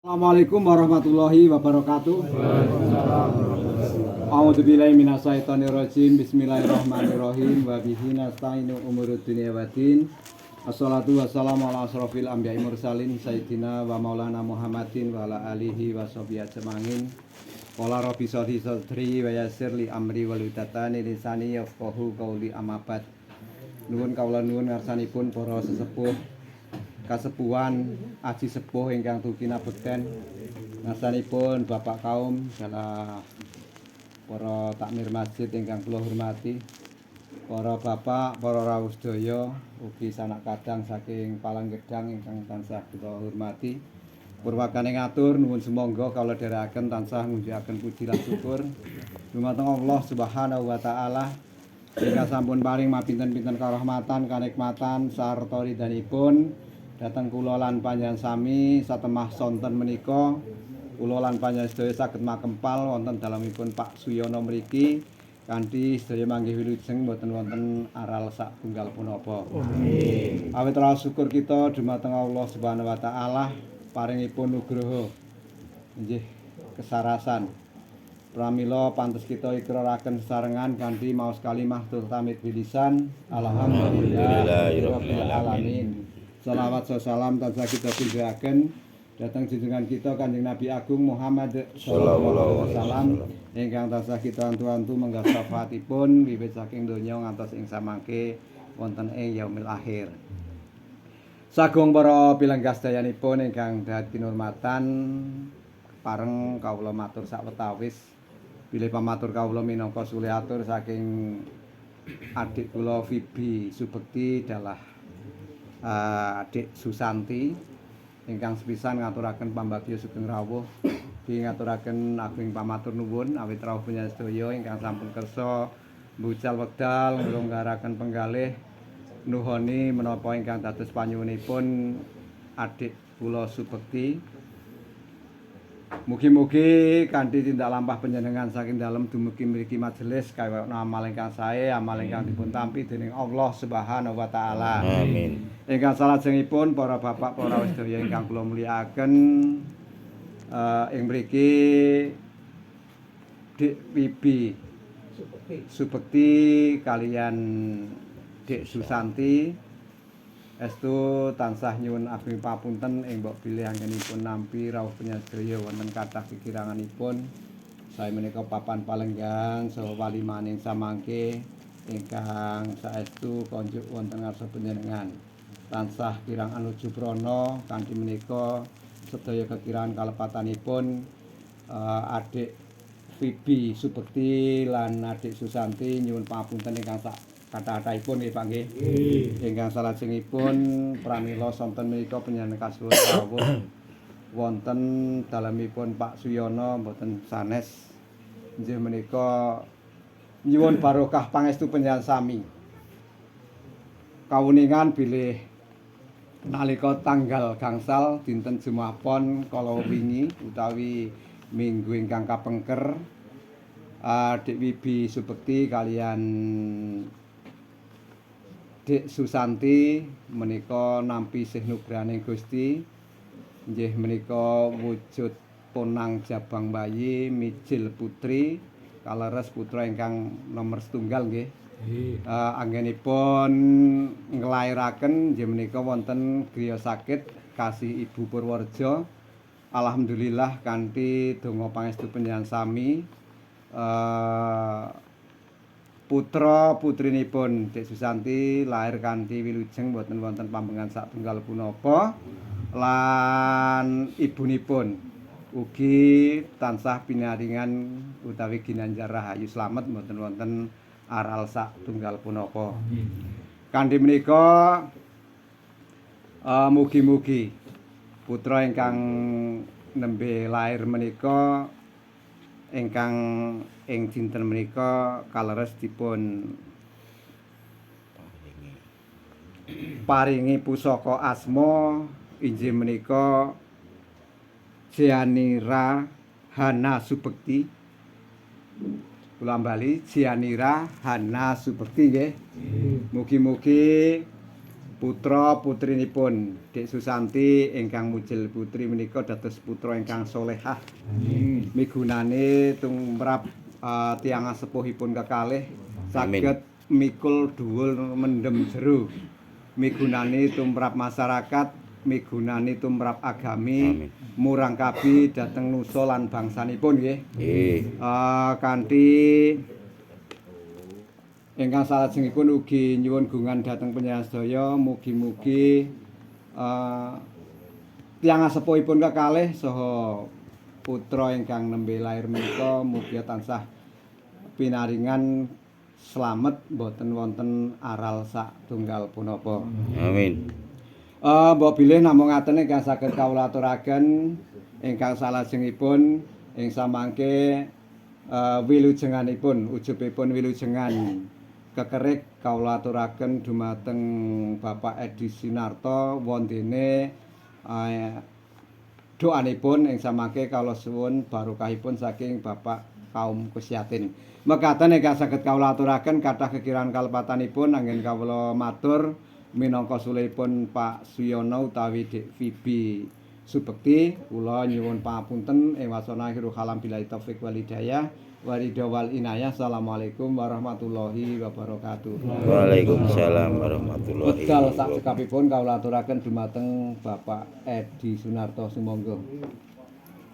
Assalamualaikum warahmatullahi wabarakatuh. A'udzubillahi minasyaitonirrajim. Bismillahirrahmanirrahim. Wa bihi nasta'inu umurud dunya waddin. Assalatu wassalamu ala asrofil anbiya'i mursalin sayyidina wa maulana Muhammadin wa ala alihi wa sahbihi ajma'in. Qala rabbi shrah li sadri wa yassir li amri wahlul 'uqdatam min lisani yafqahu qawli, amma ba'd. Nuwun kawula nuwun ngarsanipun para sesepuh, kasepuhan, aji sepuh ingkang dugi nabekten, ngarsanipun Bapak Kaum dalah para takmir masjid ingkang kula hormati, para bapak, para rawuh sedaya, ugi sanak kadang saking Palang Gedang ingkang tansah kula hormati. Purwakane ngatur nuwun sumangga kawula dherekaken tansah ngunjukaken puji lan syukur dumateng Allah Subhanahu wa taala ingkang sampun paring mapinten-pinten karahmatan, kanikmatan sarta ridhanipun dhateng kula lan panjenengan sami. Satemah sonten menika kula lan panjenengan sedaya saged makempal wonten dalemipun Pak Suyono mriki kanthi sedaya manggih wilujeng, boten wonten aral sak tunggal punapa. Amin. Awit raos syukur kita dumateng Allah Subhanahu wa taala paringipun nugroho nggih kesarasan. Pramila pantes kita ikraraken sesarengan kanthi maos kalimah tahmid bilisan, alhamdulillahirabbil alamin. Salawat salam tansah kita kunjungaken dhateng junjungan kita Kanjeng Nabi Agung Muhammad sallallahu alaihi wasallam ingkang tansah kita antu-antu menggah syafaatipun wiwit saking donya ngantos ing samangke wonten ing yaumil akhir. Sagung para pilenggas dayanipun ingkang dahat kinurmatan, pareng kawula matur sawetawis bilih pamatur kawula minangka sulih atur saking adik kula Fibi Subekti dalah adik Susanti ingkang sepisan ngaturaken pambagya sugeng rawuh, ngaturaken ageng pamatur nuwun awit rawuh panjenengan sedaya ingkang sampun kersa mbucal wekdal nglonggaraken penggalih nuhoni menapa ingkang dados panyuwunipun adik kula Subekti. Mugi-mugi kanthi tindak lampah panjenengan saking dalem dumugi mriki majelis kawekna amal ingkang sae, amal ingkang dipun tampi dening Allah Subhanahu wa taala. Amin. Ingkang salajengipun para bapak, para sedaya ingkang kula mulyakaken, ing mriki Dik Wibi Subekti kaliyan Dik Susanti estu tansah nyuwun ageng papunten ing mbok bilih anggenipun nampi rawuh panjenengan sedaya wonten kathah kekiranganipun. Sae menika papan palenggan saha wali maning samangke ingkang saestu konjuk wonten ngarsa panjenengan. Tansah kirang anuju prana kanthi menika sedaya kekirangan kalepatanipun adik Fibi Subekti lan adik Susanti nyuwun pangapunten ingkang sak kathah-kathahipun nggih, Pak, nggih. Ingkang salajengipun pramila sonten menika panjenengan kasuwun rawuh wonten dalemipun Pak Suyono mboten sanes inggih menika nyuwun barokah pangestu panjenengan sami. Kawuningan bilih nalika tanggal gangsal dinten Jumat Pon kala wingi utawi minggu ingkang kapengker, Dik Wibi Subekti kaliyan Dik Susanti menika nampi sih nugrahaning Gusti, inggih menika wujud ponang jabang bayi mijil putri, kaleres putra ingkang nomer setunggal nggih. Anggenipun nglairaken inggih menika wonten griya sakit Kasih Ibu Purworejo. Alhamdulillah kanthi donga pangestu panjenengan sami, putra putrinipun Dik Susanti lahir kanthi wilujeng, boten wonten pambengan satunggal punapa, lan ibunipun ugi tansah pinaringan utawi ginanjar rahayu slamet, boten wonten aral satunggal punapa. Kanthi menika mugi-mugi putra ingkang nembe lair menika ingkang ing dinten menika kaleres dipun paringi pusaka asma inggih menika Jeanira Hana Subekti. Kula ambali Jeanira Hana Subekti nggih. Mugi-mugi Putra putrinipun Dik Susanti ingkang mujil putri menika dados putra ingkang solehah. Migunani tumrap tiyang sepuhipun kekalih saged mikul dhuwur mendem jero. Migunani tumrap masyarakat, migunani tumrap agami, Amin. Murangkabi dhateng nusa lan bangsanipun nggih. Nggih. Kanthi ingkang salajengipun ugi nyuwun gungan dhateng panjenengan sedaya, mugi-mugi tiyang sepuhipun kekalih saha putra ingkang nembe lair menika mugi tansah pinaringan slamet, boten wonten aral satunggal punapa. Amin. Mbok bilih namung ngaten ingkang saged kawula aturaken. Ingkang salajengipun ing samangke wilujenganipun, ujubipun wilujengan kekerik kawula aturaken dumateng Bapak Edi Sinarto wondene doanipun ing samangke kawula suwun barokahipun saking Bapak kaum Kusyatin. Mekaten ingkang saged kawula aturaken, kathah kekirangan kalepatanipun anggen kawula matur minangka sulihipun Pak Suyono utawi Dik Fibi Subekti. Kula nyuwun pangapunten ing wasana akhirul kalam, billahi taufik wal hidayah waridha wal inayah. Assalamualaikum warahmatullahi wabarakatuh. Waalaikumsalam warahmatullahi Wekdal wabarakatuh. Sak cekapipun kawula aturaken dumateng Bapak Edi Sunarto, sumangga.